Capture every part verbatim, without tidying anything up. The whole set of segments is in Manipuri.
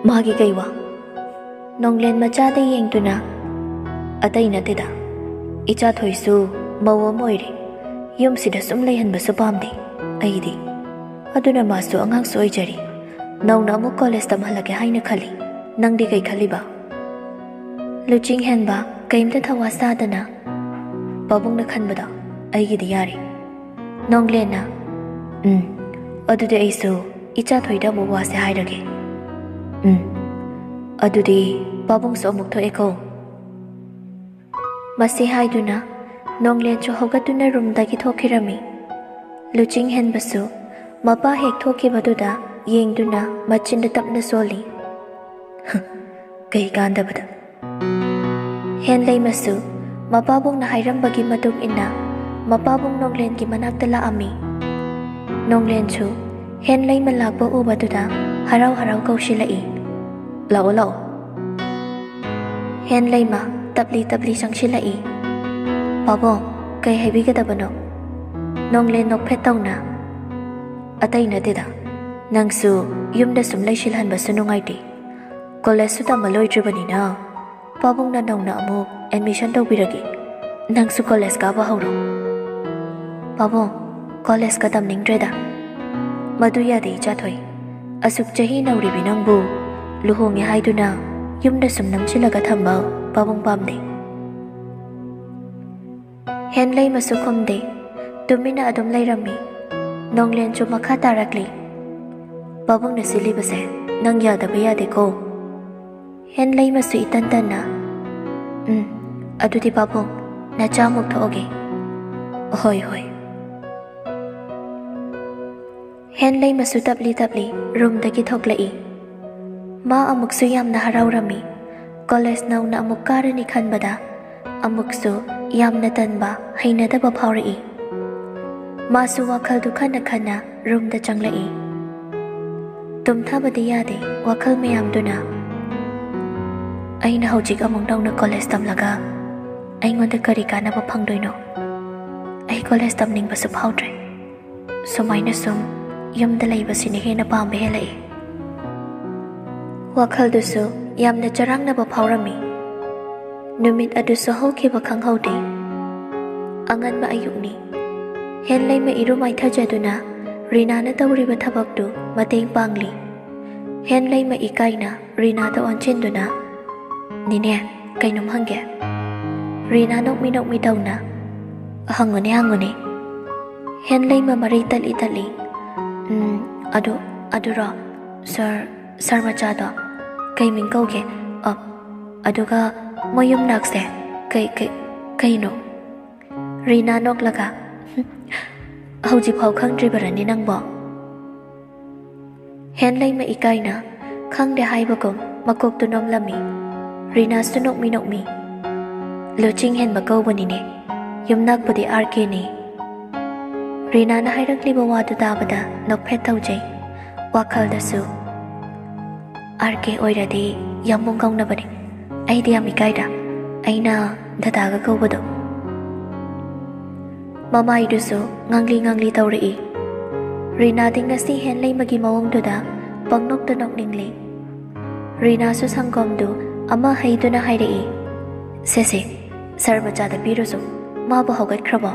ꯃꯥꯒꯤ ꯀꯩ ꯋꯥ? ꯅꯣꯡꯂꯦꯟ ꯃꯆꯥꯗ ꯌꯦꯡꯗꯨꯅ, "ꯑꯇꯩ ꯅꯠꯇꯦꯗ, ꯏꯆꯥ ꯊꯣꯏꯁꯨ ꯃꯧ ꯑꯃ ꯑꯣꯏꯔꯦ, ꯌꯨꯝꯁꯤꯗ ꯁꯨꯝ ꯂꯩꯍꯟꯕꯁꯨ ꯄꯥꯝꯗꯦ ꯑꯩꯗꯤ꯫ ꯑꯗꯨꯅ ꯃꯥꯁꯨ ꯑꯉꯥꯡꯁꯨ ꯑꯣꯏꯖꯔꯤ, ꯅꯧꯅ ꯑꯃꯨꯛ ꯀꯣꯂꯦꯖ ꯇꯝꯍꯜꯂꯒꯦ ꯍꯥꯏꯅ ꯈꯜꯂꯤ꯫ ꯅꯪꯗꯤ ꯀꯩ ꯈꯜꯂꯤꯕ?" ꯂꯨꯆꯤꯡ ꯍꯦꯟꯕ ꯀꯩꯝꯇ ꯊꯋꯥ ꯁꯥꯗꯅ, "ꯄꯥꯕꯨꯡꯅ ꯈꯟꯕꯗꯣ ꯑꯩꯒꯤꯗꯤ ꯌꯥꯔꯦ꯫" ꯅꯣꯡꯂꯦꯟꯅ, "ꯎꯝ, ꯑꯗꯨꯗꯤ ꯑꯩꯁꯨ ꯏꯆꯥ ꯊꯣꯏꯗ ꯑꯃꯨꯛ ꯋꯥꯁꯦ ꯍꯥꯏꯔꯒꯦ꯫ ꯎꯝ, ꯑꯗꯨꯗꯤ ꯄꯥꯕꯨꯡꯁꯨ ꯑꯃꯨꯛ ꯊꯣꯛꯑꯦꯀꯣ꯫" ꯃꯁꯤ ꯍꯥꯏꯗꯨꯅ ꯅꯣꯡꯂꯦꯟꯁꯨ ꯍꯧꯒꯠꯇꯨꯅ ꯔꯨꯝꯗꯒꯤ ꯊꯣꯛꯈꯤꯔꯝꯃꯤ꯫ ꯂꯨꯆꯤꯡ ꯍꯦꯟꯕꯁꯨ ꯃꯄꯥ ꯍꯦꯛ ꯊꯣꯛꯈꯤꯕꯗꯨꯗ ꯌꯦꯡꯗꯨꯅ ꯃꯆꯤꯟꯗ ꯇꯞꯅ ꯁꯣꯜꯂꯤ꯫ ꯀꯩ ꯀꯥꯟꯗꯕꯗ꯫ ꯍꯦꯟꯂꯩꯃꯁꯨ ꯃꯄꯥꯕꯨꯡꯅ ꯍꯥꯏꯔꯝꯕꯒꯤ ꯃꯇꯨꯡ ꯏꯟꯅ ꯃꯄꯥꯕꯨꯡ ꯅꯣꯡꯂꯦꯟꯒꯤ ꯃꯅꯥꯛꯇ ꯂꯥꯛꯑꯝꯃꯤ꯫ ꯅꯣꯡꯂꯦꯟꯁꯨ ꯍꯦꯟꯂꯩꯃ ꯂꯥꯛꯄ ꯎꯕꯗꯨꯗ ꯍꯔꯥꯎ ꯍꯔꯥꯎ ꯀꯧꯁꯤꯜꯂꯛꯏ, "ꯂꯥꯛꯑꯣ, ꯂꯥꯛꯑꯣ꯫" ꯍꯦꯟꯂꯩꯃ ꯇꯞꯂꯤ ꯇꯞꯂꯤ ꯆꯪꯁꯤꯜꯂꯛꯏ꯫ "ꯄꯥꯕꯨꯡ, ꯀꯩ ꯍꯥꯏꯕꯤꯒꯗꯕꯅꯣ?" ꯅꯣꯡꯂꯦꯟ ꯅꯣꯛꯐꯦꯠ ꯇꯧꯅ, "ꯑꯇꯩ ꯅꯠꯇꯦꯗ, ꯅꯪꯁꯨ ꯌꯨꯝꯗ ꯁꯨꯝ ꯂꯩꯁꯤꯜꯍꯟꯕꯁꯨ ꯅꯨꯡꯉꯥꯏꯇꯦ꯫ ꯀꯣꯂꯦꯖꯁꯨ ꯇꯝꯕ ꯂꯣꯏꯗ꯭ꯔꯤꯕꯅꯤꯅ ꯄꯥꯕꯨꯡꯅ ꯅꯧꯅ ꯑꯃꯨꯛ ꯑꯦꯗꯃꯤꯁꯟ ꯇꯧꯕꯤꯔꯒꯦ꯫ ꯅꯪꯁꯨ ꯀꯣꯂꯦꯖ ꯀꯥꯕ ꯍꯧꯔꯣ꯫" "ꯄꯥꯕꯨꯡ, ꯀꯣꯂꯦꯖꯀ ꯇꯝꯅꯤꯡꯗ꯭ꯔꯦꯗ꯫" "ꯃꯗꯨ ꯌꯥꯗꯦ ꯏꯆꯥꯊꯣꯏ꯫ ꯑꯁꯨꯛ ꯆꯍꯤ ꯅꯧꯔꯤꯕꯤ ꯅꯪꯕꯨ ꯂꯨꯍꯣꯡꯉꯦ ꯍꯥꯏꯗꯨꯅ ꯌꯨꯝꯗ ꯁꯨꯝ ꯅꯝꯁꯤꯜꯂꯒ ꯊꯝꯕ ꯄꯥꯕꯨꯡ ꯄꯥꯝꯗꯦ꯫" ꯍꯦꯟꯂꯩꯃꯁꯨ ꯈꯨꯝꯗꯦ, ꯇꯨꯃꯤꯟꯅ ꯑꯗꯨꯝ ꯂꯩꯔꯝꯃꯤ꯫ ꯅꯣꯡꯂꯦꯟꯁꯨ ꯃꯈꯥ ꯇꯥꯔꯛꯂꯤ, "ꯄꯥꯕꯨꯡꯅ ꯁꯤꯜꯂꯤꯕꯁꯦ ꯅꯪ ꯌꯥꯗꯕ ꯌꯥꯗꯦꯀꯣ꯫" ꯍꯦꯟꯂꯩꯃꯁꯨ ꯏꯇꯟ ꯇꯟꯅ, "ꯎꯝ, ꯑꯗꯨꯗꯤ ꯄꯥꯕꯨꯡ, ꯅꯆꯥ ꯑꯃꯨꯛ ꯊꯣꯛꯑꯒꯦ꯫" "ꯍꯣꯏ, ꯍꯣꯏ꯫" ꯍꯦꯟꯂꯩꯃꯁꯨ ꯇꯞꯂꯤ ꯇꯞꯂꯤ ꯔꯨꯝꯗꯒꯤ ꯊꯣꯛꯂꯛꯏ꯫ ꯃꯥ ꯑꯃꯨꯛꯁꯨ ꯌꯥꯝꯅ ꯍꯔꯥꯎꯔꯝꯃꯤ꯫ ꯀꯣꯂꯦꯖ ꯅꯧꯅ ꯑꯃꯨꯛ ꯀꯥꯔꯅꯤ ꯈꯟꯕꯗ ꯑꯃꯨꯛꯁꯨ ꯌꯥꯝꯅ ꯇꯟꯕ, ꯍꯩꯅꯗꯕ ꯐꯥꯎꯔꯛꯏ꯫ ꯃꯥꯁꯨ ꯋꯥꯈꯜꯗꯨ ꯈꯟꯅ ꯈꯟꯅ ꯔꯨꯝꯗ ꯆꯪꯂꯛꯏ꯫ ꯇꯨꯝꯊꯕꯗꯤ ꯌꯥꯗꯦ ꯋꯥꯈꯜ ꯃꯌꯥꯝꯗꯨꯅ꯫ "ꯑꯩꯅ ꯍꯧꯖꯤꯛ ꯑꯃꯨꯛ ꯅꯧꯅ ꯀꯣꯂꯦꯖ ꯇꯝꯂꯒ ꯑꯩꯉꯣꯟꯗ ꯀꯔꯤ ꯀꯥꯟꯅꯕ ꯐꯪꯗꯣꯏꯅꯣ? ꯑꯩ ꯀꯣꯂꯦꯖ ꯇꯝꯅꯤꯡꯕꯁꯨ ꯐꯥꯎꯗ꯭ꯔꯦ꯫ ꯁꯨꯃꯥꯏꯅ ꯁꯨꯝ ꯌꯨꯝꯗ ꯂꯩꯕꯁꯤꯅ ꯍꯦꯟꯅ ꯄꯥꯝꯕ ꯍꯦꯜꯂꯛꯏ꯫" ꯋꯥꯈꯜꯗꯨꯁꯨ ꯌꯥꯝꯅ ꯆꯔꯥꯡꯅꯕ ꯐꯥꯎꯔꯝꯃꯤ꯫ ꯅꯨꯃꯤꯠ ꯑꯗꯨꯁꯨ ꯍꯧꯈꯤꯕ ꯈꯪꯍꯧꯗꯦ꯫ ꯑꯉꯟꯕ ꯑꯌꯨꯛꯅꯤ꯫ ꯍꯦꯟꯂꯩꯃ ꯏꯔꯨ ꯃꯥꯏꯊꯖꯗꯨꯅ ꯔꯤꯅꯥꯅ ꯇꯧꯔꯤꯕ ꯊꯕꯛꯇꯨ ꯃꯇꯦꯡ ꯄꯥꯡꯂꯤ꯫ ꯍꯦꯟꯂꯩꯃ ꯏꯀꯥꯏꯅ ꯔꯤꯅꯥꯗ ꯑꯣꯟꯁꯤꯟꯗꯨꯅ, "ꯅꯦꯅꯦ, ꯀꯩꯅꯣꯝ ꯍꯪꯒꯦ?" ꯔꯤꯅꯥ ꯅꯣꯛꯃꯤ ꯅꯣꯛꯃꯤ ꯇꯧꯅ, "ꯍꯪꯉꯨꯅꯦ, ꯍꯪꯉꯨꯅꯦ꯫" ꯍꯦꯟꯂꯩꯃ ꯃꯔꯩ ꯇꯠꯂꯤ ꯇꯠꯂꯤ, "ꯎꯝ, ꯑꯗꯨ, ꯑꯗꯨꯔꯣ, ꯁꯥꯔ, ꯁꯥꯔ ꯃꯆꯥꯗꯣ ꯀꯩ ꯃꯤꯡ ꯀꯧꯒꯦ? ꯑ, ꯑꯗꯨꯒ ꯃꯣꯏ ꯌꯨꯝꯅꯥꯛꯁꯦ ꯀꯩ, ꯀꯩ, ꯀꯩꯅꯣ?" ꯔꯤꯅꯥ ꯅꯣꯛꯂꯒ, "ꯍꯧꯖꯤꯛꯐꯥꯎ ꯈꯪꯗ꯭ꯔꯤꯕꯔꯅꯦ ꯅꯪꯕꯣ?" ꯍꯦꯟꯂꯩꯃ ꯏꯀꯥꯏꯅ ꯈꯪꯗꯦ ꯍꯥꯏꯕꯒꯨꯝ ꯃꯀꯣꯛꯇꯨ ꯅꯣꯝꯂꯝꯃꯤ꯫ ꯔꯤꯅꯥꯁꯨ ꯅꯣꯛꯃꯤ ꯅꯣꯛꯃꯤ, "ꯂꯨꯆꯤꯡ ꯍꯦꯟꯕ ꯀꯧꯕꯅꯤꯅꯦ, ꯌꯨꯝꯅꯥꯛꯄꯨꯗꯤ ꯑꯥꯔ ꯀꯦꯅꯤ꯫" ꯔꯤꯅꯥꯅ ꯍꯥꯏꯔꯛꯂꯤꯕ ꯋꯥꯗꯨ ꯇꯥꯕꯗ ꯅꯣꯛꯐꯦꯠ ꯇꯧꯖꯩ꯫ ꯋꯥꯈꯜꯗꯁꯨ, "ꯑꯥꯔ ꯀꯦ ꯑꯣꯏꯔꯗꯤ ꯌꯥꯝꯕꯨꯡ ꯀꯧꯅꯕꯅꯤ꯫ ꯑꯩꯗꯤ ꯌꯥꯝ ꯏꯀꯥꯏꯗ, ꯑꯩꯅ ꯗꯗꯥꯒ ꯀꯧꯕꯗꯣ꯫" ꯃꯃꯥꯏꯗꯨꯁꯨ ꯉꯥꯡꯂꯤ ꯉꯥꯡꯂꯤ ꯇꯧꯔꯛꯏ꯫ ꯔꯤꯅꯥꯗꯤ ꯉꯁꯤ ꯍꯦꯟꯂꯩꯃꯒꯤ ꯃꯑꯣꯡꯗꯨꯗ ꯄꯪꯅꯣꯛꯇ ꯅꯣꯛꯅꯤꯡꯂꯤ꯫ ꯔꯤꯅꯥꯁꯨ ꯁꯪꯒꯣꯝꯗꯨ ꯑꯃ ꯍꯩꯗꯨꯅ ꯍꯥꯏꯔꯛꯏ, "ꯁꯦ, ꯁꯦ, ꯁꯥꯔ ꯃꯆꯥꯗ ꯄꯤꯔꯨꯆꯣ, ꯃꯥꯕꯨ ꯍꯧꯒꯠꯈ꯭ꯔꯕꯣ?"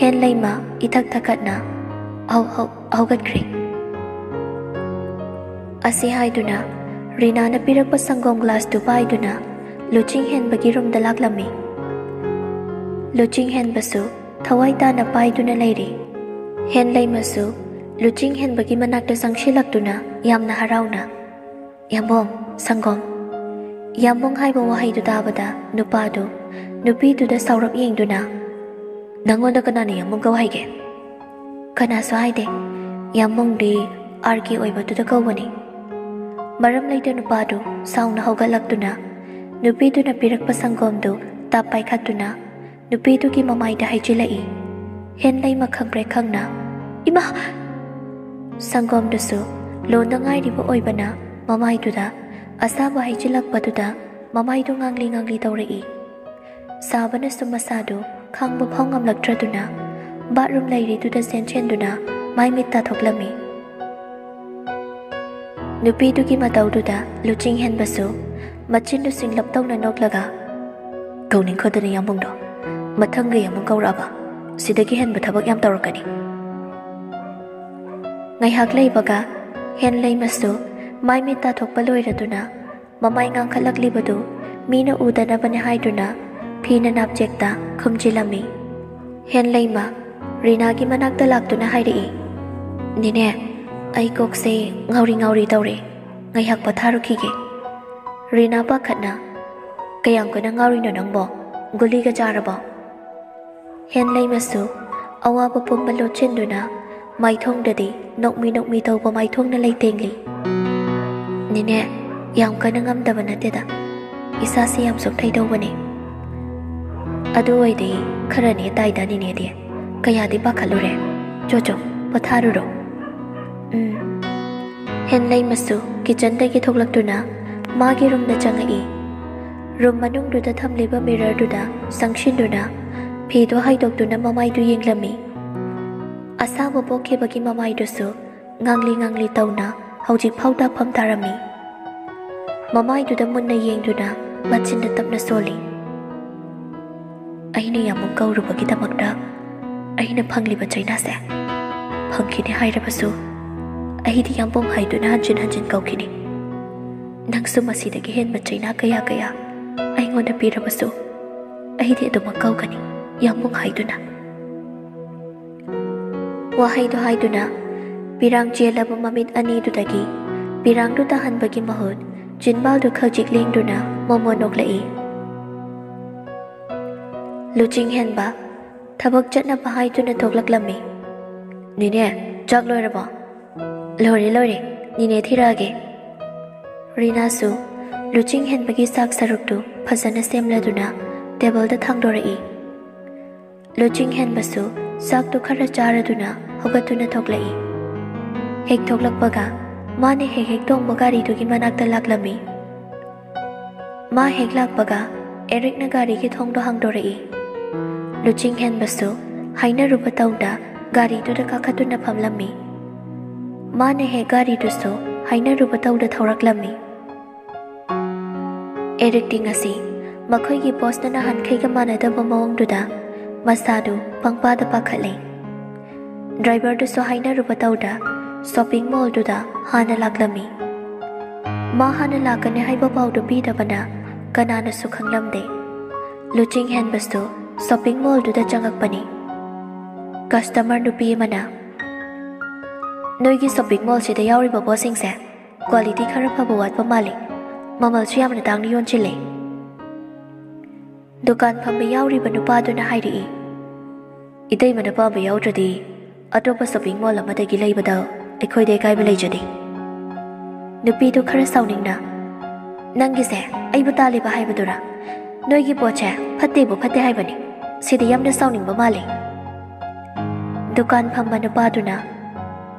ꯍꯦꯟꯂꯩꯃ ꯏꯊꯛ ꯊꯛꯀꯠꯅ, "ꯍꯧ-, ꯍꯧ-, ꯍꯧꯒꯠꯈ꯭ꯔꯦ꯫" ꯑꯁꯤ ꯍꯥꯏꯗꯨꯅ ꯔꯤꯅꯥꯅ ꯄꯤꯔꯛꯄ ꯁꯪꯒꯣꯝ ꯒ꯭ꯂꯥꯁꯇꯨ ꯄꯥꯏꯗꯨꯅ ꯂꯨꯆꯤꯡ ꯍꯦꯟꯕꯒꯤ ꯔꯨꯝꯗ ꯂꯥꯛꯂꯝꯃꯤ꯫ ꯂꯨꯆꯤꯡ ꯍꯦꯟꯕꯁꯨ ꯊꯋꯥꯏ ꯇꯥꯅ ꯄꯥꯏꯗꯨꯅ ꯂꯩꯔꯤ꯫ ꯍꯦꯟꯂꯩꯃꯁꯨ ꯂꯨꯆꯤꯡ ꯍꯦꯟꯕꯒꯤ ꯃꯅꯥꯛꯇ ꯆꯪꯁꯤꯜꯂꯛꯇꯨꯅ ꯌꯥꯝꯅ ꯍꯔꯥꯎꯅ, "ꯌꯥꯝꯕꯨꯡ, ꯁꯪꯒꯣꯝ꯫" ꯌꯥꯝꯕꯨꯡ ꯍꯥꯏꯕ ꯋꯥꯍꯩꯗꯨ ꯇꯥꯕꯗ ꯅꯨꯄꯥꯗꯨ ꯅꯨꯄꯤꯗꯨꯗ ꯁꯥꯎꯔꯞ ꯌꯦꯡꯗꯨꯅ, "ꯅꯪꯉꯣꯟꯗ ꯀꯅꯥꯅ ꯌꯥꯝꯕꯨꯡ ꯀꯧ ꯍꯥꯏꯒꯦ?" "ꯀꯅꯥꯁꯨ ꯍꯥꯏꯗꯦ꯫ ꯌꯥꯝꯕꯨꯡꯗꯤ ꯑꯥꯔ ꯀꯦ ꯑꯣꯏꯕꯗꯨꯗ ꯀꯧꯕꯅꯤ꯫" ꯃꯔꯝ ꯂꯩꯇ ꯅꯨꯄꯥꯗꯨ ꯁꯥꯎꯅ ꯍꯧꯒꯠꯂꯛꯇꯨꯅ ꯅꯨꯄꯤꯗꯨꯅ ꯄꯤꯔꯛꯄ ꯁꯪꯒꯣꯝꯗꯨ ꯇꯞ ꯄꯥꯏꯈꯠꯇꯨꯅ ꯅꯨꯄꯤꯗꯨꯒꯤ ꯃꯃꯥꯏꯗ ꯍꯩꯖꯤꯜꯂꯛꯏ꯫ ꯍꯦꯟꯂꯩꯃ ꯈꯪꯄ꯭ꯔꯦꯛ ꯈꯪꯅ, "ꯏꯃꯥ!" ꯁꯪꯒꯣꯝꯗꯨꯁꯨ ꯂꯣꯟꯗ ꯉꯥꯏꯔꯤꯕ ꯑꯣꯏꯕꯅ ꯃꯃꯥꯏꯗꯨꯗ ꯑꯁꯥꯕ ꯍꯩꯖꯤꯜꯂꯛꯄꯗꯨꯗ ꯃꯃꯥꯏꯗꯨ ꯉꯥꯡꯂꯤ ꯉꯥꯡꯂꯤ ꯇꯧꯔꯛꯏ꯫ ꯁꯥꯕꯅꯁꯨ ꯃꯁꯥꯗꯨ ꯈꯥꯡꯕ ꯐꯥꯎ ꯉꯝꯂꯛꯇ꯭ꯔꯗꯨꯅ ꯕꯥꯠꯔꯨꯝ ꯂꯩꯔꯤꯗꯨꯗ ꯆꯦꯟꯁꯤꯟꯗꯨꯅ ꯃꯥꯏ ꯃꯤꯠ ꯇꯥꯊꯣꯛꯂꯝꯃꯤ꯫ ꯅꯨꯄꯤꯗꯨꯒꯤ ꯃꯇꯧꯗꯨꯗ ꯂꯨꯆꯤꯡ ꯍꯦꯟꯕꯁꯨ ꯃꯆꯤꯟꯗꯨ ꯁꯤꯡꯂꯞ ꯇꯧꯅ ꯅꯣꯛꯂꯒ, "ꯀꯧꯅꯤꯡꯈꯣꯗꯅ ꯌꯥꯝꯕꯨꯡꯗꯣ, ꯃꯊꯪꯒ ꯌꯥꯝꯕꯨꯡ ꯀꯧꯔꯛꯑꯕ, ꯁꯤꯗꯒꯤ ꯍꯦꯟꯕ ꯊꯕꯛ ꯌꯥꯝ ꯇꯧꯔꯛꯀꯅꯤ"꯫ ꯉꯥꯏꯍꯥꯛ ꯂꯩꯕꯒ ꯍꯦꯟꯂꯩꯃꯁꯨ ꯃꯥꯏ ꯃꯤꯠ ꯇꯥꯊꯣꯛꯄ ꯂꯣꯏꯔꯗꯨꯅ ꯃꯃꯥꯏ ꯉꯥꯡꯈꯠꯂꯛꯂꯤꯕꯗꯨ ꯃꯤꯅ ꯎꯗꯅꯕꯅꯦ ꯍꯥꯏꯗꯨꯅ ꯐꯤꯅ ꯅꯥꯞꯆꯦꯛꯇ ꯈꯨꯝꯖꯤꯜꯂꯝꯃꯤ꯫ ꯍꯦꯟꯂꯩꯃ ꯔꯤꯅꯥꯒꯤ ꯃꯅꯥꯛꯇ ꯂꯥꯛꯇꯨꯅ ꯍꯥꯏꯔꯛꯏ, "ꯅꯦꯅꯦ, ꯑꯩ ꯀꯣꯛꯁꯦ ꯉꯥꯎꯔꯤ ꯉꯥꯎꯔꯤ ꯇꯧꯔꯦ, ꯉꯥꯏꯍꯥꯛ ꯄꯣꯊꯥꯔꯨꯈꯤꯒꯦ"꯫ ꯔꯤꯅꯥ ꯄꯥꯈꯠꯅ, "ꯀꯌꯥꯝ ꯀꯟꯅ ꯉꯥꯎꯔꯤꯅꯣ ꯅꯪꯕꯣ? ꯒꯨꯂꯤꯒ ꯆꯥꯔꯕꯣ?" ꯍꯦꯟꯂꯩꯃꯁꯨ ꯑꯋꯥꯕ ꯄꯨꯝꯕ ꯂꯣꯠꯁꯤꯟꯗꯨꯅ ꯃꯥꯏꯊꯣꯡꯗꯗꯤ ꯅꯣꯛꯃꯤ ꯅꯣꯛꯃꯤ ꯇꯧꯕ ꯃꯥꯏꯊꯣꯡꯅ ꯂꯩꯇꯦꯡꯂꯤ꯫ "ꯅꯦꯅꯦ, ꯌꯥꯝ ꯀꯟꯅ ꯉꯝꯗꯕ ꯅꯠꯇꯦꯗ, ꯏꯁꯥꯁꯤ ꯌꯥꯝ ꯆꯣꯛꯊꯩ ꯇꯧꯕꯅꯦ"꯫ "ꯑꯗꯨ ꯑꯣꯏꯗꯤ ꯈꯔ ꯅꯦꯠ ꯇꯥꯏꯗ ꯅꯦꯅꯦꯗꯤ, ꯀꯌꯥꯗꯤ ꯄꯥꯈꯠꯂꯨꯔꯦ꯫ ꯆꯣ ꯆꯣ, ꯄꯣꯊꯥꯔꯨꯔꯣ"꯫ ꯎꯝ꯫ ꯍꯦꯟꯂꯩꯃꯁꯨ ꯀꯤꯆꯟꯗꯒꯤ ꯊꯣꯛꯂꯛꯇꯨꯅ ꯃꯥꯒꯤ ꯔꯨꯝꯗ ꯆꯪꯉꯛꯏ꯫ ꯔꯨꯝ ꯃꯅꯨꯡꯗꯨꯗ ꯊꯝꯂꯤꯕ ꯃꯤꯔꯔꯗꯨꯗ ꯆꯪꯁꯤꯟꯗꯨꯅ ꯐꯤꯗꯨ ꯍꯥꯏꯗꯣꯛꯇꯨꯅ ꯃꯃꯥꯏꯗꯨ ꯌꯦꯡꯂꯝꯃꯤ꯫ ꯑꯁꯥꯡꯕ ꯄꯣꯛꯈꯤꯕꯒꯤ ꯃꯃꯥꯏꯗꯨꯁꯨ ꯉꯥꯡꯂꯤ ꯉꯥꯡꯂꯤ ꯇꯧꯅ ꯍꯧꯖꯤꯛ ꯐꯥꯎ ꯇꯥꯐꯝ ꯇꯥꯔꯝꯃꯤ꯫ ꯃꯃꯥꯏꯗꯨꯗ ꯃꯨꯟꯅ ꯌꯦꯡꯗꯨꯅ ꯃꯆꯤꯟꯗ ꯇꯞꯅ ꯁꯣꯜꯂꯤ꯫ "ꯑꯩꯅ ꯌꯥꯝꯕꯨꯡ ꯀꯧꯔꯨꯕꯒꯤꯗꯃꯛꯇ ꯑꯩꯅ ꯐꯪꯂꯤꯕ ꯆꯩꯅꯥꯁꯦ ꯐꯪꯈꯤꯅꯤ ꯍꯥꯏꯔꯕꯁꯨ, ꯑꯩꯗꯤ ꯌꯥꯝꯕꯨꯡ ꯍꯥꯏꯗꯨꯅ ꯍꯟꯖꯤꯟ ꯍꯟꯖꯤꯟ ꯀꯧꯈꯤꯅꯤ꯫ ꯅꯪꯁꯨ ꯃꯁꯤꯗꯒꯤ ꯍꯦꯟꯕ ꯆꯩꯅꯥ ꯀꯌꯥ ꯀꯌꯥ ꯑꯩꯉꯣꯟꯗ ꯄꯤꯔꯕꯁꯨ, ꯑꯩꯗꯤ ꯑꯗꯨꯃꯛ ꯀꯧꯒꯅꯤ, ꯌꯥꯝꯕꯨꯡ ꯍꯥꯏꯗꯨꯅ"꯫ ꯋꯥꯍꯩꯗꯨ ꯍꯥꯏꯗꯨꯅ ꯄꯤꯔꯥꯡ ꯆꯦꯜꯂꯕ ꯃꯃꯤꯠ ꯑꯅꯤꯗꯨꯗꯒꯤ ꯄꯤꯔꯥꯡꯗꯨ ꯇꯥꯍꯟꯕꯒꯤ ꯃꯍꯨꯠ ꯆꯤꯟꯕꯥꯜꯗꯨ ꯈꯖꯤꯛ ꯂꯦꯡꯗꯨꯅ ꯃꯣꯃꯣ ꯅꯣꯛꯂꯛꯏ꯫ ꯂꯨꯆꯤꯡ ꯍꯦꯟꯕ ꯊꯕꯛ ꯆꯠꯅꯕ ꯍꯥꯏꯗꯨꯅ ꯊꯣꯛꯂꯛꯂꯝꯃꯤ꯫ "ꯅꯦꯅꯦ, ꯆꯥꯛ ꯂꯣꯏꯔꯕꯣ?" "ꯂꯣꯏꯔꯦ, ꯂꯣꯏꯔꯦ꯫ ꯅꯦꯅꯦ ꯊꯤꯔꯛꯑꯒꯦ"꯫ ꯔꯤꯅꯥꯁꯨ ꯂꯨꯆꯤꯡ ꯍꯦꯟꯕꯒꯤ ꯆꯥꯛ ꯁꯔꯨꯛꯇꯨ ꯐꯖꯅ ꯁꯦꯝꯂꯗꯨꯅ ꯇꯦꯕꯜꯗ ꯊꯥꯡꯗꯣꯔꯛꯏ꯫ ꯂꯨꯆꯤꯡ ꯍꯦꯟꯕꯁꯨ ꯆꯥꯛꯇꯨ ꯈꯔ ꯆꯥꯔꯗꯨꯅ ꯍꯧꯒꯠꯇꯨꯅ ꯊꯣꯛꯂꯛꯏ꯫ ꯍꯦꯛ ꯊꯣꯛꯂꯛꯄꯒ ꯃꯥꯅ ꯍꯦꯛ ꯍꯦꯛ ꯇꯣꯡꯕ ꯒꯥꯔꯤꯗꯨꯒꯤ ꯃꯅꯥꯛꯇ ꯂꯥꯛꯂꯝꯃꯤ꯫ ꯃꯥ ꯍꯦꯛ ꯂꯥꯛꯄꯒ ꯑꯦꯔꯤꯛꯅ ꯒꯥꯔꯤꯒꯤ ꯊꯣꯡꯗꯣ ꯍꯥꯡꯗꯣꯔꯛꯏ꯫ ꯂꯨꯆꯤꯡ ꯍꯦꯟꯕꯁꯨ ꯍꯥꯏꯅꯔꯨꯕ ꯇꯧꯅ ꯒꯥꯔꯤꯗꯨꯗ ꯀꯥꯈꯠꯇꯨꯅ ꯐꯝꯂꯝꯃꯤ꯫ ꯃꯥꯅ ꯍꯦꯛ ꯒꯥꯔꯤꯗꯨꯁꯨ ꯍꯥꯏꯅꯔꯨꯕ ꯇꯧꯗ ꯊꯧꯔꯛꯂꯝꯃꯤ꯫ ꯑꯦꯔꯤꯛꯇꯤ ꯉꯁꯤ ꯃꯈꯣꯏꯒꯤ ꯕꯣꯁꯅ ꯅꯍꯥꯟꯈꯩꯒ ꯃꯥꯟꯅꯗꯕ ꯃꯑꯣꯡꯗꯨꯗ ꯃꯁꯥꯗꯨ ꯄꯪꯄꯥꯗ ꯄꯥꯈꯠꯂꯦ꯫ ꯗ꯭ꯔꯥꯏꯚꯔꯗꯨꯁꯨ ꯍꯥꯏꯅꯔꯨꯕ ꯇꯧꯗ ꯁꯣꯄꯤꯡ ꯃꯣꯜꯗꯨꯗ ꯍꯥꯟꯅ ꯂꯥꯛꯂꯝꯃꯤ꯫ ꯃꯥ ꯍꯥꯟꯅ ꯂꯥꯛꯀꯅꯤ ꯍꯥꯏꯕ ꯄꯥꯎꯗꯨ ꯄꯤꯗꯕꯅ ꯀꯅꯥꯅꯁꯨ ꯈꯪꯂꯝꯗꯦ꯫ ꯂꯨꯆꯤꯡ ꯍꯦꯟꯕꯁꯨ ꯁꯣꯄꯤꯡ ꯃꯣꯜꯗꯨꯗ ꯆꯪꯉꯛꯄꯅꯤ꯫ ꯀꯁꯇꯃꯔ ꯅꯨꯄꯤ ꯑꯃꯅ, "ꯅꯣꯏꯒꯤ ꯁꯣꯄꯤꯡ ꯃꯣꯜꯁꯤꯗ ꯌꯥꯎꯔꯤꯕ ꯄꯣꯠꯁꯤꯡꯁꯦ ꯀ꯭ꯋꯥꯂꯤꯇꯤ ꯈꯔ ꯐꯕ ꯋꯥꯠꯄ ꯃꯥꯜꯂꯤ꯫ ꯃꯃꯜꯁꯨ ꯌꯥꯝꯅ ꯇꯥꯡꯅ ꯌꯣꯟꯁꯤꯜꯂꯦ꯫" ꯗꯨꯀꯥꯟ ꯐꯝꯕ ꯌꯥꯎꯔꯤꯕ ꯅꯨꯄꯥꯗꯨꯅ ꯍꯥꯏꯔꯛꯏ, "ꯏꯇꯩꯃꯅ ꯄꯥꯝꯕ ꯌꯥꯎꯗ꯭ꯔꯗꯤ ꯑꯇꯣꯞꯄ ꯁꯣꯄꯤꯡ ꯃꯣꯜ ꯑꯃꯗꯒꯤ ꯂꯩꯕꯗ ꯑꯩꯈꯣꯏꯗ ꯏꯀꯥꯏꯕ ꯂꯩꯖꯗꯦ꯫" ꯅꯨꯄꯤꯗꯨ ꯈꯔ ꯁꯥꯎꯅꯤꯡꯅ, "ꯅꯪꯒꯤꯁꯦ ꯑꯩꯕꯨ ꯇꯥꯜꯂꯤꯕ ꯍꯥꯏꯕꯗꯨꯔꯥ? ꯅꯣꯏꯒꯤ ꯄꯣꯠꯁꯦ ꯐꯠꯇꯦꯕꯨ ꯐꯠꯇꯦ ꯍꯥꯏꯕꯅꯤ꯫ ꯁꯤꯗꯤ ꯌꯥꯝꯅ ꯁꯥꯎꯅꯤꯡꯕ ꯃꯥꯜꯂꯤ꯫" ꯗꯨꯀꯥꯟ ꯐꯝꯕ ꯅꯨꯄꯥꯗꯨꯅ,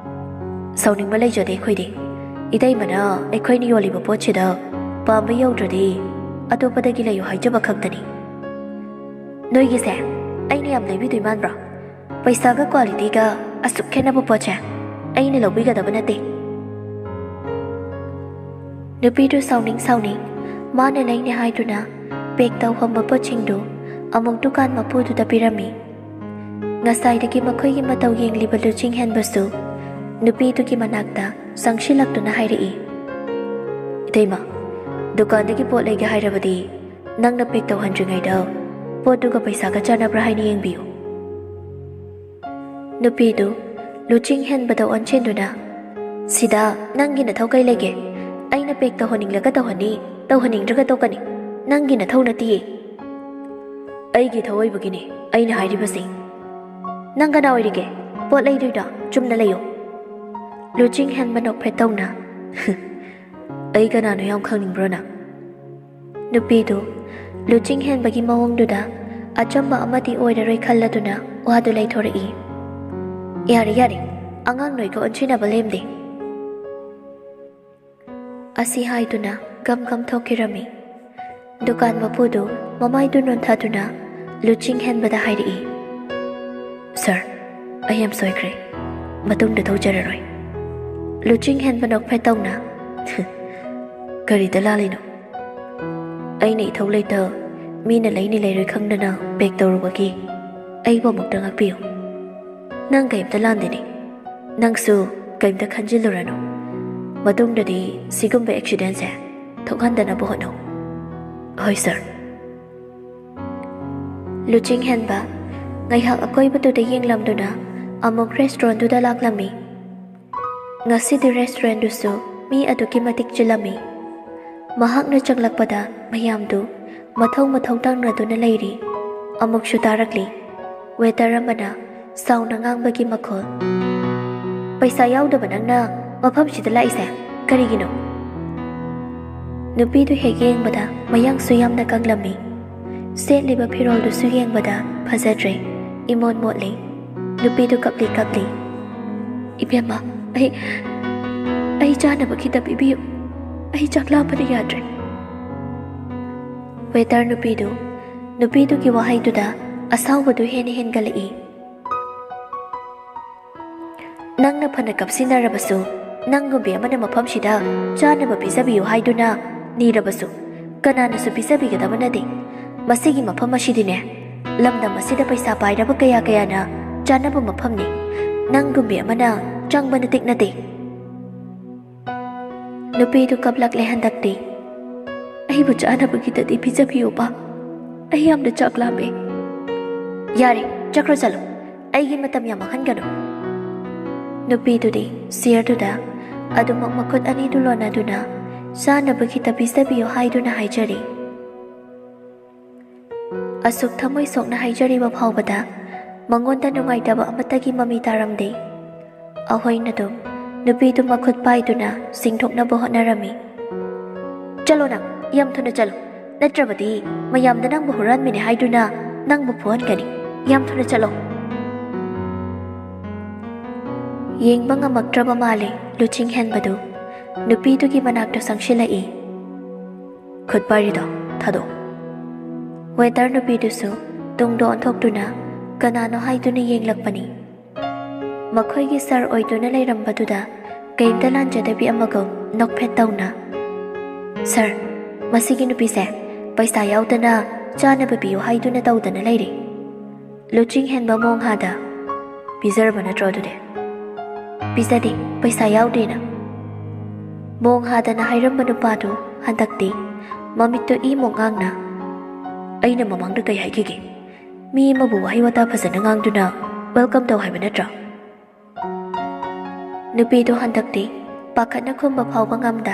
"ꯁꯥꯎꯅꯤꯡꯕ ꯂꯩꯖꯗꯦ ꯑꯩꯈꯣꯏꯗꯤ꯫ ꯏꯇꯩꯃꯅ ꯑꯩꯈꯣꯏꯅ ꯌꯣꯜꯂꯤꯕ ꯄꯣꯠꯁꯤꯗ ꯄꯥꯝꯕ ꯌꯧꯗ꯭ꯔꯗꯤ ꯑꯇꯣꯞꯄꯗꯒꯤ ꯂꯩꯌꯨ ꯍꯥꯏꯖꯕ ꯈꯛꯇꯅꯤ꯫" "ꯅꯣꯏꯒꯤꯁꯦ ꯑꯩꯅ ꯌꯥꯝ ꯂꯩꯕꯤꯗꯣꯏ ꯃꯥꯟꯕ꯭ꯔꯣ? ꯄꯩꯁꯥꯒ ꯀ꯭ꯋꯥꯂꯤꯇꯤꯒ ꯑꯁꯨꯛ ꯈꯦꯠꯅꯕ ꯄꯣꯠꯁꯦ ꯑꯩꯅ ꯂꯧꯕꯤꯒꯗꯕ ꯅꯠꯇꯦ꯫" ꯅꯨꯄꯤꯗꯨ ꯁꯥꯎꯅꯤꯡ ꯁꯥꯎꯅꯤꯡ ꯃꯥꯅ ꯂꯩꯅꯤ ꯍꯥꯏꯗꯨꯅ ꯄꯦꯛ ꯇꯧꯍꯝꯕ ꯄꯣꯠꯁꯤꯡꯗꯨ ꯑꯃꯨꯛ ꯗꯨꯀꯥꯟ ꯃꯄꯨꯗꯨꯗ ꯄꯤꯔꯝꯃꯤ꯫ ꯉꯁꯥꯏꯗꯒꯤ ꯃꯈꯣꯏꯒꯤ ꯃꯇꯧ ꯌꯦꯡꯂꯤꯕ ꯂꯨꯆꯤꯡ ꯍꯦꯟꯕꯁꯨ ꯅꯨꯄꯤꯗꯨꯒꯤ ꯃꯅꯥꯛꯇ ꯆꯪꯁꯤꯜꯂꯛꯇꯨꯅ ꯍꯥꯏꯔꯛꯏ, "ꯏꯇꯩꯃ, ꯗꯨꯀꯥꯟꯗꯒꯤ ꯄꯣꯠ ꯂꯩꯒꯦ ꯍꯥꯏꯔꯕꯗꯤ ꯅꯪꯅ ꯄꯦꯛ ꯇꯧꯍꯟꯗ꯭ꯔꯤꯉꯩꯗ ꯄꯣꯠꯇꯨꯒ ꯄꯩꯁꯥꯒ ꯆꯥꯟꯅꯕ꯭ꯔꯥ ꯍꯥꯏꯅ ꯌꯦꯡꯕꯤꯌꯨ꯫" ꯅꯨꯄꯤꯗꯨ ꯂꯨꯆꯤꯡ ꯍꯦꯟꯕꯗ ꯑꯣꯟꯁꯤꯟꯗꯨꯅ, "ꯁꯤꯗ ꯅꯪꯒꯤ ꯅꯊꯧ ꯀꯩ ꯂꯩꯒꯦ? ꯑꯩꯅ ꯄꯦꯛ ꯇꯧꯍꯟꯅꯤꯡꯂꯒ ꯇꯧꯍꯟꯅꯤ, ꯇꯧꯍꯟꯅꯤꯡꯗ꯭ꯔꯒ ꯇꯣꯛꯀꯅꯤ꯫ ꯅꯪꯒꯤ ꯅꯊꯧ ꯅꯠꯇꯤꯌꯦ꯫" "ꯑꯩꯒꯤ ꯊꯧ ꯑꯣꯏꯕꯒꯤꯅꯦ ꯑꯩꯅ ꯍꯥꯏꯔꯤꯕꯁꯤ꯫" "ꯅꯪ ꯀꯅꯥ ꯑꯣꯏꯔꯤꯒꯦ? ꯄꯣꯠ ꯂꯩꯗꯣꯏꯗꯣ ꯆꯨꯝꯅ ꯂꯩꯌꯣ꯫" ꯂꯨꯆꯤꯡ ꯍꯦꯟꯕ ꯅꯣꯛꯐꯦꯠ ꯇꯧꯅ, "ꯑꯩ ꯀꯅꯥꯅꯣ ꯌꯥꯝ ꯈꯪꯅꯤꯡꯕ꯭ꯔꯣ ꯅꯪ?" ꯅꯨꯄꯤꯗꯨ ꯂꯨꯆꯤꯡ ꯍꯦꯟꯕꯒꯤ ꯃꯑꯣꯡꯗꯨꯗ ꯑꯆꯝꯕ ꯑꯃꯗꯤ ꯑꯣꯏꯔꯔꯣꯏ ꯈꯜꯂꯗꯨꯅ ꯋꯥꯗꯨ ꯂꯩꯊꯣꯔꯛꯏ꯫ "ꯌꯥꯔꯦ, ꯌꯥꯔꯦ, ꯑꯉꯥꯡ ꯅꯣꯏꯒ ꯑꯣꯟꯁꯤꯟꯅꯕ ꯂꯦꯝꯗꯦ꯫" ꯑꯁꯤ ꯍꯥꯏꯗꯨꯅ ꯒꯝ ꯒꯝ ꯊꯣꯛꯈꯤꯔꯝꯃꯤ꯫ ꯗꯨꯀꯥꯟ ꯃꯄꯨꯗꯨ ꯃꯃꯥꯏꯗꯨ ꯅꯣꯟꯊꯗꯨꯅ ꯂꯨꯆꯤꯡ ꯍꯦꯟꯕꯗ ꯍꯥꯏꯔꯛꯏ, "ꯁꯥꯔ, ꯑꯩ ꯌꯥꯝ ꯁꯣꯏꯈ꯭ꯔꯦ꯫ ꯃꯇꯨꯡꯗ ꯇꯧꯖꯔꯔꯣꯏ꯫" ꯂꯨꯆꯤꯡ ꯍꯦꯟꯕ ꯅꯣꯛꯐꯦꯠ ꯇꯧꯅ, "ꯀꯔꯤꯗ ꯂꯥꯜꯂꯤꯅꯣ? ꯑꯩꯅ ꯏꯊꯧ ꯂꯩꯇ ꯃꯤꯅ ꯂꯩꯅꯤ ꯂꯩꯔꯣꯏ ꯈꯪꯗꯅ ꯄꯦꯛ ꯇꯧꯔꯨꯕꯒꯤ ꯑꯩꯕꯨ ꯑꯃꯨꯛꯇ ꯉꯥꯛꯄꯤꯌꯨ꯫ ꯅꯪ ꯀꯩꯝꯇ ꯂꯥꯟꯗꯦꯅꯦ꯫ ꯅꯪꯁꯨ ꯀꯩꯝꯇ ꯈꯟꯖꯤꯜꯂꯨꯔꯅꯨ꯫ ꯃꯇꯨꯡꯗꯗꯤ ꯁꯤꯒꯨꯝꯕ ꯑꯦꯛꯁꯤꯗꯦꯟꯁꯦ ꯊꯣꯛꯍꯟꯗꯅꯕ ꯍꯣꯠꯅꯧ꯫" "ꯍꯣꯏ ꯁꯥꯔ꯫" ꯂꯨꯆꯤꯡ ꯍꯦꯟꯕ ꯉꯥꯏꯍꯥꯛ ꯑꯀꯣꯏꯕꯗꯨꯗ ꯌꯦꯡꯂꯝꯗꯨꯅ ꯑꯃꯨꯛ ꯔꯦꯁꯇꯨꯔꯦꯟꯗꯨꯗ ꯂꯥꯛꯂꯝꯃꯤ꯫ ꯉꯁꯤꯗꯤ ꯔꯦꯁꯇꯨꯔꯦꯟꯗꯨꯁꯨ ꯃꯤ ꯑꯗꯨꯛꯀꯤ ꯃꯇꯤꯛ ꯆꯤꯜꯂꯝꯃꯤ꯫ ꯃꯍꯥꯛꯅ ꯆꯪꯂꯛꯄꯗ ꯃꯌꯥꯝꯗꯨ ꯃꯊꯧ ꯃꯊꯧ ꯇꯧꯅꯗꯨꯅ ꯂꯩꯔꯤ꯫ ꯑꯃꯨꯛꯁꯨ ꯇꯥꯔꯛꯂꯤ ꯋꯦꯇꯔ ꯑꯃꯅ ꯁꯥꯎꯅ ꯉꯥꯡꯕꯒꯤ ꯃꯈꯣꯜ꯫ "ꯄꯩꯁꯥ ꯌꯥꯎꯗꯕ ꯅꯪꯅ ꯃꯐꯝꯁꯤꯗ ꯂꯥꯛꯏꯁꯦ ꯀꯔꯤꯒꯤꯅꯣ?" ꯅꯨꯄꯤꯗꯨ ꯍꯦꯛ ꯌꯦꯡꯕꯗ ꯃꯌꯥꯡꯁꯨ ꯌꯥꯝꯅ ꯀꯪꯂꯝꯃꯤ꯫ ꯁꯦꯠꯂꯤꯕ ꯐꯤꯔꯣꯜꯗꯨꯁꯨ ꯌꯦꯡꯕꯗ ꯐꯖꯗ꯭ꯔꯦ, ꯏꯃꯣꯠ ꯃꯣꯠꯂꯤ꯫ ꯅꯨꯄꯤꯗꯨ ꯀꯞꯂꯤ ꯀꯞꯂꯤ꯫ "ꯏꯕꯦꯝꯃ, ꯑꯩ, ꯑꯩ ꯆꯥꯅꯕ ꯈꯤꯇ ꯄꯤꯕꯤꯌꯨ꯫ ꯑꯩ ꯆꯥꯛ ꯂꯥꯝꯕꯅ ꯌꯥꯗ꯭ꯔꯦ꯫" ꯋꯦꯇꯔ ꯅꯨꯄꯤꯗꯨ, ꯅꯨꯄꯤꯗꯨꯒꯤ ꯋꯥꯍꯩꯗꯨꯗ ꯑꯁꯥꯎꯕꯗꯨ ꯍꯦꯟꯅ ꯍꯦꯟꯒꯠꯂꯛꯏ꯫ "ꯅꯪꯅ ꯐꯅ ꯀꯞꯁꯤꯟꯅꯔꯕꯁꯨ, ꯅꯪꯒꯨꯝꯕꯤ ꯑꯃꯅ ꯃꯐꯝꯁꯤꯗ ꯆꯥꯅꯕ ꯄꯤꯖꯕꯤꯌꯨ ꯍꯥꯏꯗꯨꯅ ꯅꯤꯔꯕꯁꯨ, ꯀꯅꯥꯅꯁꯨ ꯄꯤꯖꯕꯤꯒꯗꯕ ꯅꯠꯇꯦ꯫ ꯃꯁꯤꯒꯤ ꯃꯐꯝ ꯑꯁꯤꯗꯤꯅꯦ, ꯂꯝꯗꯝ ꯑꯁꯤꯗ ꯄꯩꯁꯥ ꯄꯥꯏꯔꯕ ꯀꯌꯥ ꯀꯌꯥꯅ ꯆꯥꯅꯕ ꯃꯐꯝꯅꯤ꯫ ꯅꯪꯒꯨꯝꯕꯤ ꯑꯃꯅ ꯆꯪꯕ ꯅꯇꯤꯛ ꯅꯠꯇꯦ꯫" ꯅꯨꯄꯤꯗꯨ ꯀꯞꯂꯛꯂꯦ ꯍꯟꯗꯛꯇꯤ꯫ "ꯑꯩꯕꯨ ꯆꯥꯅꯕꯒꯤꯗꯗꯤ ꯄꯤꯖꯕꯤꯌꯨꯕ꯫ ꯑꯩ ꯌꯥꯝꯅ ꯆꯥꯛ ꯂꯥꯝꯃꯦ꯫" "ꯌꯥꯔꯦ, ꯆꯠꯈ꯭ꯔꯣ ꯆꯠꯂꯣ꯫ ꯑꯩꯒꯤ ꯃꯇꯝ ꯌꯥꯝ ꯃꯥꯡꯍꯟꯒꯅꯨ꯫" ꯅꯨꯄꯤꯗꯨꯗꯤ ꯆꯤꯌꯔꯗꯨꯗ ꯑꯗꯨꯃꯛ ꯃꯈꯨꯠ ꯑꯅꯤꯗꯨ ꯂꯣꯟꯅꯗꯨꯅ ꯆꯥꯅꯕꯒꯤꯗ ꯄꯤꯖꯕꯤꯌꯨ ꯍꯥꯏꯗꯨꯅ ꯍꯥꯏꯖꯔꯤ꯫ ꯑꯁꯨꯛ ꯊꯃꯣꯏ ꯁꯣꯛꯅ ꯍꯥꯏꯖꯔꯤꯕ ꯐꯥꯎꯕꯗ ꯃꯉꯣꯟꯗ ꯅꯨꯡꯉꯥꯏꯇꯕ ꯑꯃꯠꯇꯒꯤ ꯃꯃꯤ ꯇꯥꯔꯝꯗꯦ꯫ ꯑꯍꯣꯏꯅꯗꯨꯝ ꯅꯨꯄꯤꯗꯨ ꯃꯈꯨꯠ ꯄꯥꯏꯗꯨꯅ ꯆꯤꯡꯊꯣꯛꯅꯕ ꯍꯣꯠꯅꯔꯝꯃꯤ꯫ "ꯆꯠꯂꯣ ꯅꯪ, ꯌꯥꯝ ꯊꯨꯅ ꯆꯠꯂꯣ, ꯅꯠꯇ꯭ꯔꯕꯗꯤ ꯃꯌꯥꯝꯗ ꯅꯪꯕꯨ ꯍꯨꯔꯥꯟꯕꯤꯅꯤ ꯍꯥꯏꯗꯨꯅ ꯅꯪꯕꯨ ꯐꯨꯍꯟꯒꯅꯤ꯫ ꯌꯥꯝ ꯊꯨꯅ ꯆꯠꯂꯣ꯫" ꯌꯦꯡꯕ ꯉꯝꯃꯛꯇ꯭ꯔꯕ ꯃꯥꯜꯂꯦ ꯂꯨꯆꯤꯡ ꯍꯦꯟꯕꯗꯨ꯫ ꯅꯨꯄꯤꯗꯨꯒꯤ ꯃꯅꯥꯛꯇ ꯆꯪꯁꯤꯜꯂꯛꯏ꯫ "ꯈꯨꯠ ꯄꯥꯏꯔꯤꯗꯣ ꯊꯥꯗꯣꯛꯑꯣ꯫" ꯋꯦꯇꯔ ꯅꯨꯄꯤꯗꯨꯁꯨ ꯇꯨꯡꯗ ꯑꯣꯟꯊꯣꯛꯇꯨꯅ ꯀꯅꯥꯅꯣ ꯍꯥꯏꯗꯨꯅ ꯌꯦꯡꯂꯛꯄꯅꯤ꯫ ꯃꯈꯣꯏꯒꯤ ꯁꯥꯔ ꯑꯣꯏꯗꯨꯅ ꯂꯩꯔꯝꯕꯗꯨꯗ ꯀꯩꯝꯇ ꯂꯥꯟꯖꯗꯕꯤ ꯑꯃꯒꯨꯝ ꯅꯣꯛꯐꯦꯠ ꯇꯧꯅ, "ꯁꯥꯔ, ꯃꯁꯤꯒꯤ ꯅꯨꯄꯤꯁꯦ ꯄꯩꯁꯥ ꯌꯥꯎꯗꯅ ꯆꯥꯅꯕ ꯄꯤꯌꯨ ꯍꯥꯏꯗꯨꯅ ꯇꯧꯗꯅ ꯂꯩꯔꯦ꯫ ꯂꯨꯆꯤꯡ ꯍꯦꯟꯕ ꯃꯣꯡꯍꯥꯗ ꯄꯤꯖꯔꯕ ꯅꯠꯇ꯭ꯔꯣ ꯑꯗꯨꯗꯤ?" "ꯄꯤꯖꯗꯦ, ꯄꯩꯁꯥ ꯌꯥꯎꯗꯦꯅ" ꯃꯣꯡꯍꯥꯗꯅ ꯍꯥꯏꯔꯝꯕ ꯅꯨꯄꯥꯗꯨ ꯍꯟꯗꯛꯇꯤ ꯃꯃꯤꯠꯇꯨ ꯏꯃꯣ ꯉꯥꯡꯅ, "ꯑꯩꯅ ꯃꯃꯥꯡꯗ ꯀꯩ ꯍꯥꯏꯈꯤꯒꯦ? ꯃꯤ ꯑꯃꯕꯨ ꯋꯥꯍꯩ ꯋꯥꯇꯥ ꯐꯖꯅ ꯉꯥꯡꯗꯨꯅ ꯋꯦꯜꯀꯝ ꯇꯧ ꯍꯥꯏꯕ ꯅꯠꯇ꯭ꯔꯥ?" ꯅꯨꯄꯤꯗꯨ ꯍꯟꯗꯛꯇꯤ ꯄꯥꯈꯠꯅ ꯈꯨꯝꯕ ꯐꯥꯎꯕ ꯉꯝꯗ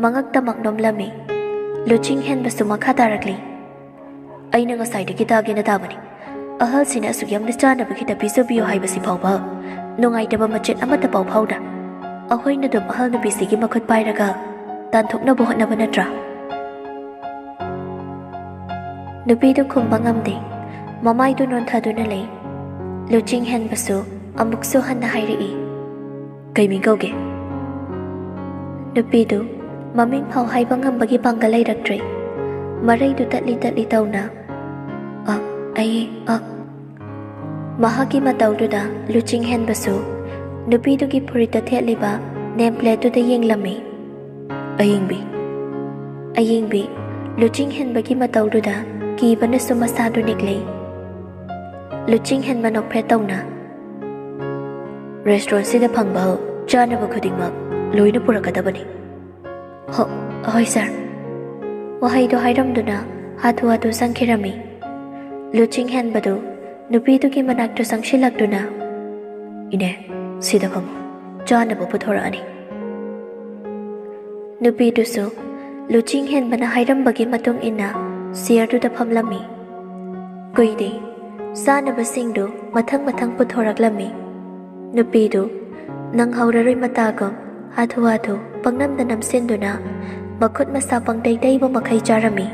ꯃꯉꯛꯇꯃꯛ ꯅꯣꯝꯂꯝꯃꯤ꯫ ꯂꯨꯆꯤꯡ ꯍꯦꯟꯕꯁꯨ ꯃꯈꯥ ꯇꯥꯔꯛꯂꯤ, "ꯑꯩꯅ ꯉꯁꯥꯏꯗꯒꯤ ꯇꯥꯒꯦꯅ ꯇꯥꯕꯅꯤ꯫ ꯑꯍꯜꯁꯤꯅ ꯑꯁꯨꯛ ꯌꯥꯝꯅ ꯆꯥꯅꯕ ꯈꯤꯇ ꯄꯤꯖꯕꯤꯌꯨ ꯍꯥꯏꯕꯁꯤ ꯐꯥꯎꯕ ꯅꯨꯡꯉꯥꯏꯇꯕ ꯃꯆꯦꯠ ꯑꯃꯠꯇ ꯄꯥꯎ ꯐꯥꯎꯗ꯫ ꯑꯩꯈꯣꯏꯅ ꯑꯗꯨꯝ ꯑꯍꯜ ꯅꯨꯄꯤꯁꯤꯒꯤ ꯃꯈꯨꯠ ꯄꯥꯏꯔꯒ ꯇꯥꯟꯊꯣꯛꯅꯕ ꯍꯣꯠꯅꯕ ꯅꯠꯇ꯭ꯔꯥ?" ꯅꯨꯄꯤꯗꯨ ꯈꯨꯝꯕ ꯉꯝꯗꯦ꯫ ꯃꯃꯥꯏꯗꯨ ꯅꯣꯟꯊꯗꯨꯅ ꯂꯩ꯫ ꯂꯨꯆꯤꯡ ꯍꯦꯟꯕꯁꯨ ꯑꯃꯨꯛꯁꯨ ꯍꯟꯅ ꯍꯥꯏꯔꯛꯏ, "ꯀꯩ ꯃꯤꯡ ꯀꯧꯒꯦ?" ꯅꯨꯄꯤꯗꯨ ꯃꯃꯤꯡ ꯐꯥꯎ ꯍꯥꯏꯕ ꯉꯝꯕꯒꯤ ꯄꯥꯡꯒꯜ ꯂꯩꯔꯛꯇ꯭ꯔꯦ꯫ ꯃꯔꯩꯗꯨ ꯇꯠꯂꯤ ꯇꯠꯂꯤ ꯇꯧꯅ, "ꯑ, ꯑꯩ, ꯑ" ꯃꯍꯥꯛꯀꯤ ꯃꯇꯧꯗꯨꯗ ꯂꯨꯆꯤꯡ ꯍꯦꯟꯕꯁꯨ ꯅꯨꯄꯤꯗꯨꯒꯤ ꯐꯨꯔꯤꯠꯇ ꯊꯦꯠꯂꯤꯕ ꯅꯦꯝ ꯄ꯭ꯂꯦꯠꯇꯨꯗ ꯌꯦꯡꯂꯝꯃꯤ꯫ ꯑꯌꯦꯡꯕꯤ, ꯑꯌꯦꯡꯕꯤ, ꯂꯨꯆꯤꯡ ꯍꯦꯟꯕꯒꯤ ꯃꯇꯧꯗꯨꯗ ꯀꯤꯕꯅꯁꯨ ꯃꯁꯥꯗꯨ ꯅꯤꯛꯂꯤ꯫ ꯂꯨꯆꯤꯡ ꯍꯦꯟꯕ ꯅꯣꯛꯐꯦꯠ ꯇꯧꯅ, "ꯔꯦꯁꯇꯨꯔꯦꯟꯁꯤꯗ ꯐꯪꯕ ꯆꯥꯅꯕ ꯈꯨꯗꯤꯡꯃꯛ ꯂꯣꯏꯅ ꯄꯨꯔꯛꯀꯗꯕꯅꯤ꯫" "ꯍꯣ, ꯍꯣꯏ ꯁꯥꯔ꯫" ꯋꯥꯍꯩꯗꯨ ꯍꯥꯏꯔꯝꯗꯨꯅ ꯍꯥꯊꯨ ꯍꯥꯊꯨ ꯆꯪꯈꯤꯔꯝꯃꯤ꯫ ꯂꯨꯆꯤꯡ ꯍꯦꯟꯕꯗꯨ ꯅꯨꯄꯤꯗꯨꯒꯤ ꯃꯅꯥꯛꯇ ꯆꯪꯁꯤꯜꯂꯛꯇꯨꯅ, "ꯏꯅꯦ, ꯁꯤꯗ ꯐꯝꯃꯨ, ꯆꯥꯅꯕ ꯄꯨꯊꯣꯔꯛꯑꯅꯤ꯫" ꯅꯨꯄꯤꯗꯨꯁꯨ ꯂꯨꯆꯤꯡ ꯍꯦꯟꯕꯅ ꯍꯥꯏꯔꯝꯕꯒꯤ ꯃꯇꯨꯡ ꯏꯟꯅ ꯆꯤꯌꯔꯗꯨꯗ ꯐꯝꯂꯝꯃꯤ꯫ ꯀꯨꯏꯗꯦ, ꯆꯥꯅꯕꯁꯤꯡꯗꯨ ꯃꯊꯪ ꯃꯊꯪ ꯄꯨꯊꯣꯔꯛꯂꯝꯃꯤ꯫ ꯅꯨꯄꯤꯗꯨ ꯅꯪꯍꯧꯔꯔꯣꯏ ꯃꯇꯥꯒꯨꯝ ꯍꯥꯊꯨ ꯍꯥꯊꯨ ꯄꯪꯅꯝꯗ ꯅꯝꯁꯤꯟꯗꯨꯅ ꯃꯈꯨꯠ ꯃꯁꯥ ꯄꯪꯇꯩ ꯇꯩꯕ ꯃꯈꯩ ꯆꯥꯔꯝꯃꯤ꯫